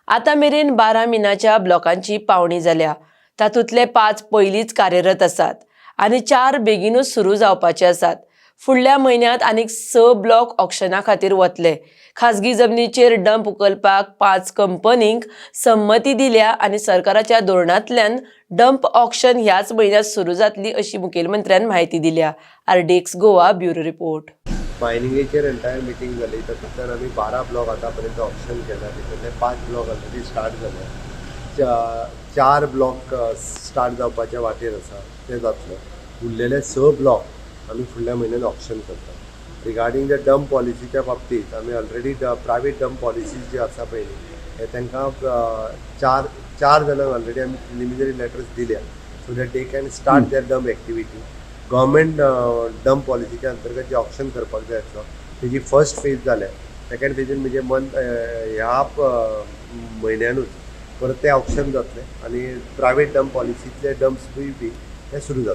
आतां मेरेन 12 मिनाच्या ब्लॉकांची पावणी जाल्या. तातूंतले 5 पयलींच कार्यरत आसात आनी 4 बेगीनूच सुरू जावपाचे आसात. फुडल्या म्हयन्यांत आनीक 6 ब्लॉक ऑक्शना खातीर वतले. खाजगी जमनीचेर डंप उखलपाक 5 कंपनींक संमती दिल्या आनी सरकाराच्या धोरणांतल्यान डंप ऑक्शन ह्याच म्हयन्यांत सुरू जातली अशी मुखेलमंत्र्यान म्हायती दिल्या. RDX Goa, bureau report. मायनिंगेचेर entire meeting जाली. तातूंतल्यान आमी 12 ब्लॉक आतां पर्यंत ऑक्शन केला. तितूंतले 5 ब्लॉक ऑलरेडी स्टार्ट जाले, 4 ब्लॉक स्टार्ट जावपाच्या वाटेर आसा, ते जातले. उरलेले 6 ब्लॉक आमी फुडल्या म्हयन्यान ऑक्शन करता. रिगार्डींग the dump पॉलिसीच्या बाबतींत आमी ऑलरेडी प्रायवेट डंप पॉलिसीज जे आसा पळय न्ही, हे तांकां चार चार जाणांक ऑलरेडी आमी प्रिलिमिनरी लेटर्स दिल्या so that they can start their dump activity. Government dump पॉलिसीच्या अंतर्गत जे ऑक्शन करपाक जाय आसलो, तेजी फर्स्ट फेज जाल्या. सेकंड फेजीन म्हणजे मंथ ह्या म्हयन्यानूच परत ते ऑक्शन जातलें आनी प्रायवेट डंप पॉलिसींतले डंप्सूय बी ते सुरू जातले.